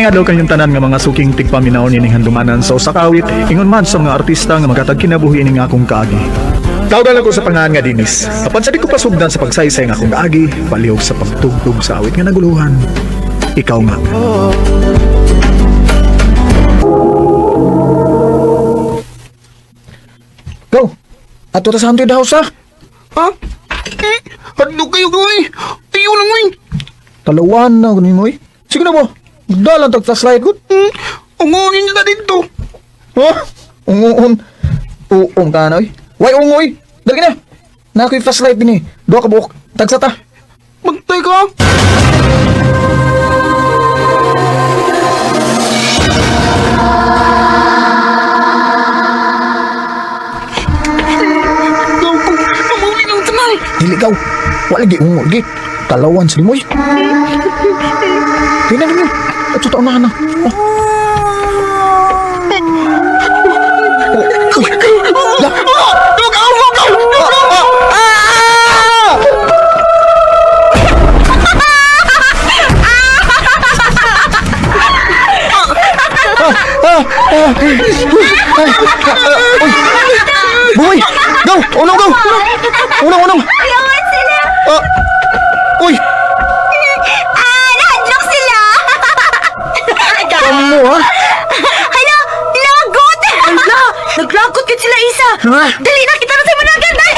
Maayong adlaw kanyong tanan nga mga suking tigpaminaw nining handumanan sa usa ka awit, ingon man sa mga artista nga magatag kinabuhi ining akong kaagi. Tawgan ako sa pangalan nga Dinis. Apan sa di ko pasugdan sa pagsaysay nga akong kaagi, palihog sa pagtugtog sa awit nga naguluhan. Ikaw nga. Go! Ato ta sa haunted house ha? Ha? Eh, hadlok kayo ko eh. Ayaw lang eh. Talawan na kunin. Sige na mo. Dalan tag flashlight ko. Ungunin na dito. Ha? Unguon. Uong ka na oy. Way ungoy. Dali na. Na ako'y flashlight din eh. Duha ka buok. Tagsa ta. Magtay ka. Gaw ko, mamuli ng tanan. Dili gaw. Wala gi ungo gi. Talawan sa limoy. Tingnan ninyo. At totoo na na. Oh. Oh. Uy. La. Gaw, gaw, gaw, gaw, gaw. Ah! Ah! Uy! Go! Unong go! Unong, unong! Ayawan sila! Ah! Uy! Ah, nahadlok sila! Kamu ha? Hala, lagot! Hala, naglagot yun sila isa! Ha? Dali na, kita na sa managan! Dali!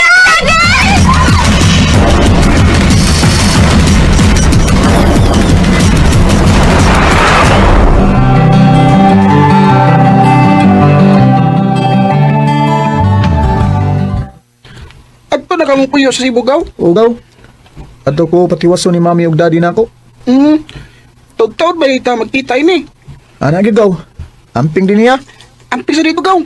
Adto na kamong puyo sa Sibugaw. Ugaw. Adto ko patiwaso ni mami ug daddy nako. Hmm. Taud-taud ba ita magkita ini? Ana gid gaw. Amping din niya. Amping sa dito gaw.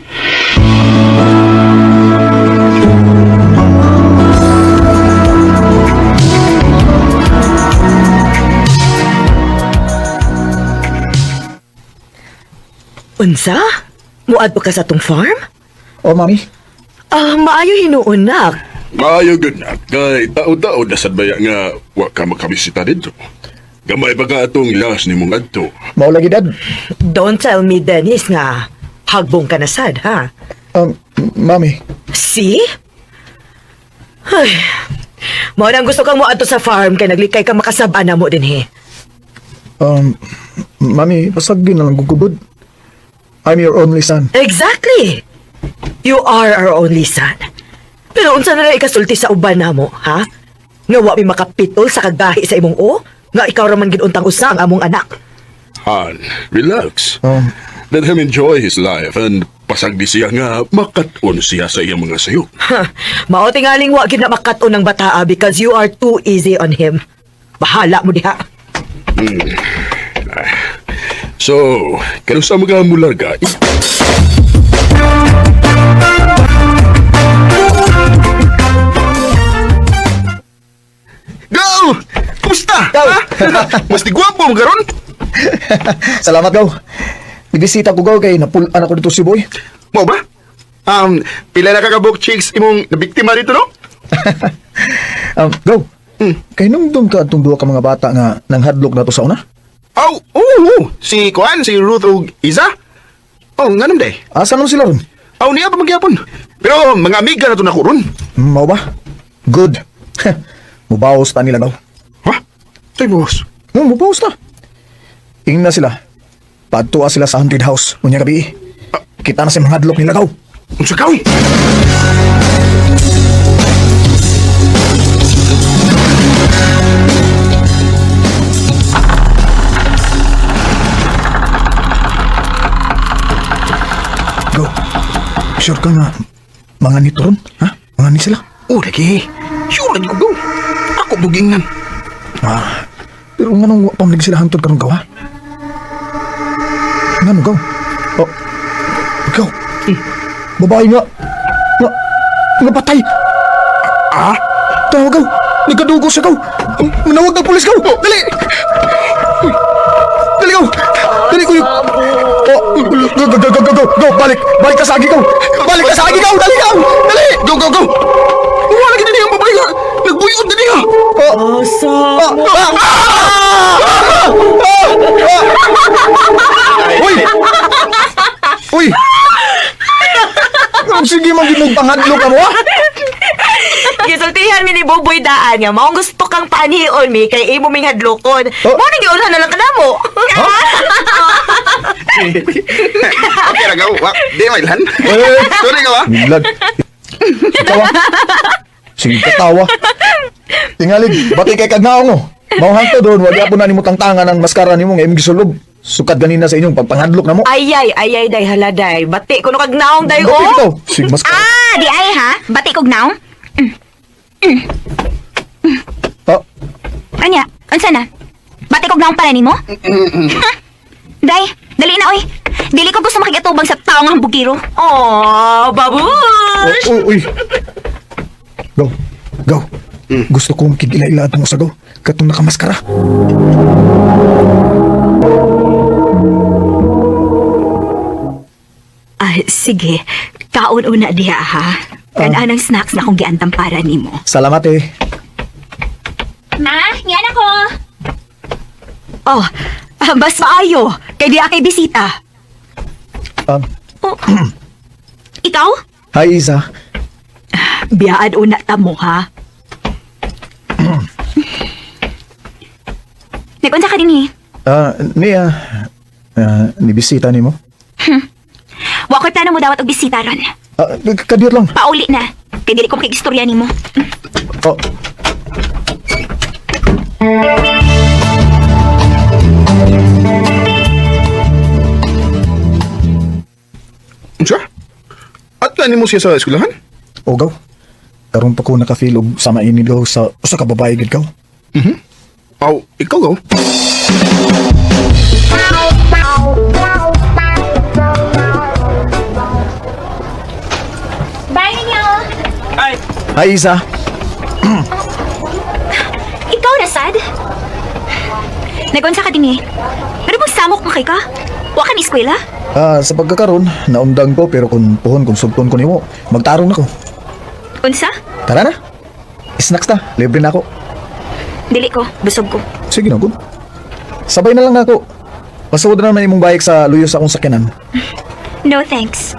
Unsa? Muadto ka sa tong farm? O mami. Ah, maayo hinuon nak. Maayo gud na kay taod-taod na sad baya nga wa ka makabisita didto. Gamay pa ka atong last nimong adto. Mao lagi dad. Don't tell me, Dennis, nga hagbong ka na sad, ha? Mami. See? Ay, mao nang gusto kang muadto sa farm kay naglikay ka makasab-an na mo din he. Mami, pasagin na lang gugugod. I'm your only son. Exactly. You are our only son. Pero unsa na lang ikasulti sa uban namo, ha? Nga wa mi makapitol sa kagahi sa imong o? Nga ikaw ra man gid untang usa ang among anak. Han, relax. Let him enjoy his life and pasagdi siya nga makat-on siya sa iyang mga sayop. Ha, mao tingaling wa gid na makat-on ang bataa because you are too easy on him. Bahala mo diha. So, kanusa mga mularga? Gaw! Kumusta? Gaw! Ha? Mas di gwapo mo karon? Salamat gaw. Ibisita ko gaw kay napulaan ako dito si boy. Mo ba? Pila na kakabuk chicks imong nabiktima dito no? Gaw. Kay nung ka atong duha ka mga bata nga nanghadlok na to sa una? Aw, oo, oo. Si Kuan, si Ruth ug Iza. Oh, nganong day? Asa nun sila ron? Aw, niya pa magyapon. Pero mga amiga na to nako ron. Mao ba? Good. Mubaos ta nila gaw. Ha? Tay boss. No, mubaos ta. Ingna sila. Padtua sila sa haunted house. Unya gabi. Kita na sa mga hadlok nila gaw. Unsa ka? Uy? Go. Sure ka nga mga nito ron? Ha? Mga ni sila? Oh, lagi. Sure lagi ko go. Ako bugingnan. Ah, pero nga nung pamlig sila hantod karon gaw, ha? Nga nung gaw? Oh, ikaw. Babae nga. Nga, nga patay. Ah? Tawag gaw. Nagkadugo siya gaw. Manawag ng pulis gaw. Dali! Uy. Dali gaw. Dali kuy. Oh, go, go, go, go, go, go, go, balik. Balik ka sa agi gaw. Balik ka sa agi gaw. Dali gaw. Dali. Go, go, go. Wala lagi na ang babae nga. Nagbuyod na niya. Oh. Asa? Ah! Ah! Ah! Ah! Ah! Anong sige man gid pangadlo ka mo ah? Gisultihan mi ni Buboy daan nga maong gusto kang paanhion mi kay imo ming hadlokon. Oh. Mo nang giunhan na lang kanamo. Okay ra gaw. Wa, di mailhan. Eh. Sorry ka ba? Niglag. Ikaw ah. Sige katawa. Tingalig, bati kay kagnaong mo. Mao hangtod doon, wag yapon na nimo tangtangan ang maskara nimo nga imong gisulob. Sukad ganina sa inyong pagpanghadlok na mo. Ayay, ayay day hala day. Bati ko no kag naong day Bati oh. ito. Sige maskara. Ah, di ay ha? Bati kog naong? Ah, Anya, unsa na? Bati kog naong pala nimo? Day, dali na oy. Dili ko gusto makigatubang sa tao nga hambugiro. Oh, babush. Uy, uy. Go. Go. Gusto kong kigila-ila atong usa go. Katong nakamaskara. Ah, sige. Kaon una diha ha. Kan-anang snacks na akong giantam para nimo. Salamat eh. Ma, yan ako. Oh, ah, mas maayo kay diha kay bisita. Oh. Ikaw? Hi Isa. Biyaan una ta mo ha. Nag-unsa ka din eh. Ah, niya. Ah, nibisita nimo? Wa ko'y plano mo dawat og bisita ron. Ah, kadiyot lang. Pauli na. Kay dili ko makigistorya nimo. Oh. Unsa? At nimo siya sa eskwelahan? O gaw. Karon pa ko naka-feel og sama ini gaw sa usa ka babae gid gaw. Aw, ikaw gaw. Bye ninyo. Hi Isa. Ikaw na sad? Nag-unsa ka din eh. Pero magsamok mo kay ka? Wa ka ni eskwela? Ah, sa pagkakaron, naundang ko pero kung puhon kung sugton ko nimo, magtarong na ko. Unsa? Tara na. Snacks ta, libre na ako. Dili ko, busog ko. Sige na, good. Sabay na lang nako. Pasuod na naman imong bike sa luyo sa akong sakyanan. No thanks.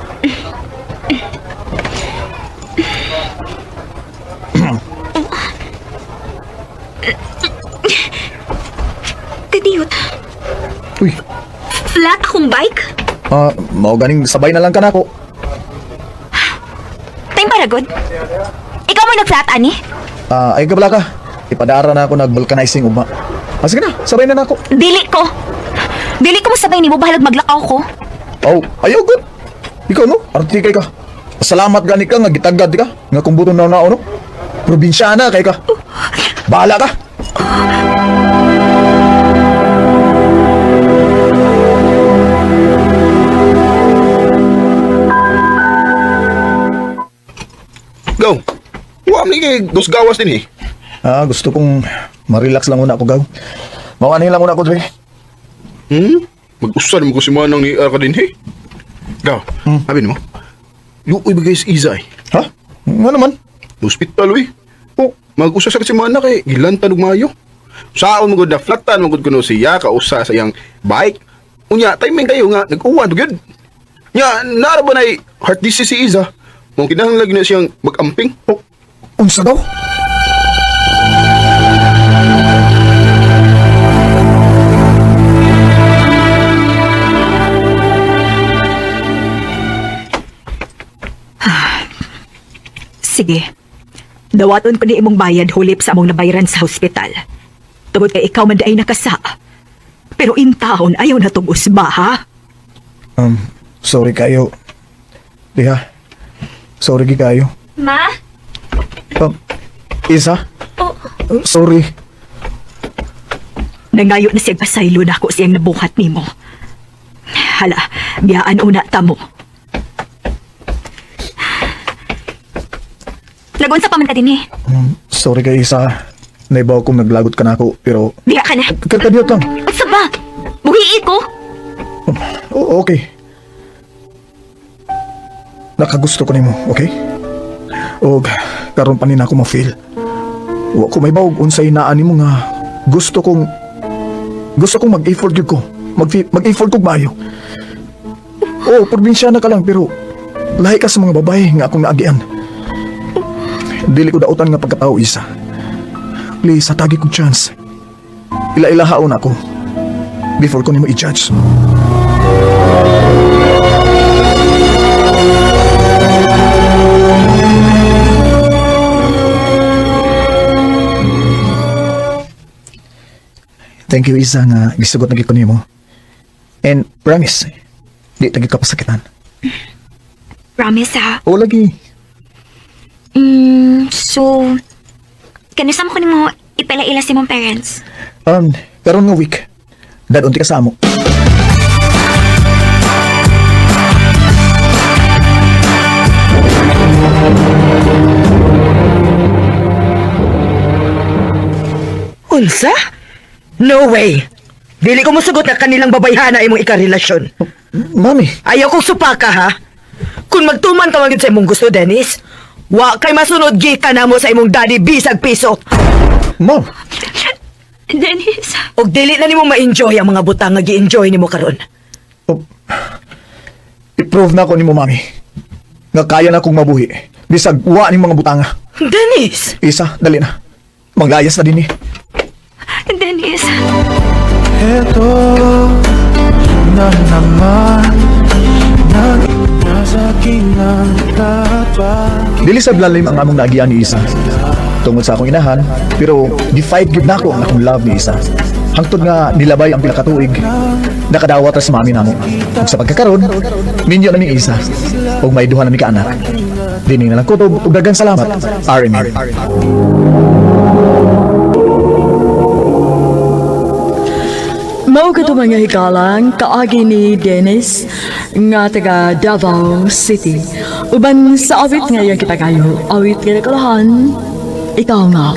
Kadiyot, Uy, flat akong bike? ah, mao ganing sabay na lang ka nako. Time para good. Ikaw mo nag-flat, ani? Ah, ay gabla ka. Ipadara na ako nag-vulcanizing ugma. Ah, sige na, sabay na nako. Dili ko. Dili ko masabay nimo bahalag maglakaw ko. Oh, ayaw good. Ikaw no, arti kay ka. Salamat gani ka nga gitagad ka nga kumbuto na nao no. Probinsyana kay ka. Bahala ka. Go. Wa man kay dos gawas din eh. Ah, gusto kong ma-relax lang una ako gaw. Mawanin lang una ako dre. Hmm? Mag-usan mo ko si Manang ni ka din eh. Gaw, sabi nimo. Luoy ba guys Iza eh. Ha? Nga naman? Hospital uy. Oh, mag-usa sa si Mana kay gilantan og maayo. Saon mo gud na flatan mo gud kuno siya kausa sa iyang bike. Unya timing kayo nga nag-uwan gyud. Nya nara ba nay heart disease si Iza? Mong kinahanglan gyud na siyang mag-amping. Oh, unsa daw? Sige. Dawaton ko ni imong bayad hulip sa among nabayaran sa hospital. Tungod kay ikaw man ay nakasa. Pero in taon ayaw na tong usba ha. Sorry kayo. Diha. Sorry gi kayo. Ma? Isa? Oh. Sorry. Nangayo na siya pasaylo na ako siyang nabuhat nimo. Hala, biyaan una ta mo. Nagunsa pa man ka din eh. Sorry kay Isa. Naibaw kong naglagot ka na ako, pero... Diha ka na. Kadiyot lang. Unsa ba? Buhii ko. Oh, okay. Nakagusto ko nimo, okay? Og karon pa ni na ako ma-feel. Wa ko may bawog unsay naa nimo nga gusto kong mag-effort gyud ko. Mag-effort kog maayo. Oh, probinsyana ka lang pero Lahi ka sa mga babae nga akong naagian. Dili ko dautan nga pagkatao, Isa. Please, hatagi kong chance. Ila-ilahaon ako before ko nimo i-judge. Thank you, Isa, nga gisugot na gyud ko nimo. And promise, di tagi ka pasakitan. Promise ha. O lagi. So, kanisa mo ko nimo ipila-ila si mong parents? Karon nga week. Dad, unti ka sa amo. Unsa? No way! Dili ko musugot na kanilang babayhana imong ikarelasyon. Mami, Ayaw kong supaka, ha? Kung magtuman ka man gyud sa imong gusto, Dennis, wa kay masunod gikan na mo sa imong daddy bisag piso. ma'am. Dennis. Og dili na nimo ma-enjoy ang mga butang nga gi-enjoy nimo karon. Oh, i-prove na ako nimo, mami. Nga kaya na akong mabuhi. Bisag wa ni mga butanga. Dennis! Isa, dali na. Manglayas na din eh. Dennis. Eto na naman na nasa akin ang lahat. Dili sa lalim ang among naagian ni Isa. Tungod sa akong inahan, pero gi-fight gyud nako ang akong love ni Isa. Hangtod nga nilabay ang pila ka tuig, nakadawat ra sa mami namo. Ug sa pagkakaron, minyo na mi Isa ug may duha na mi ka anak. Dini na lang kutob ug daghang salamat. RMN. Mao kato mga hikalang kaagi ni Dennis nga taga Davao City. Uban sa awit nga iyang kitagayo, awit nga nakalahan, ikaw nga.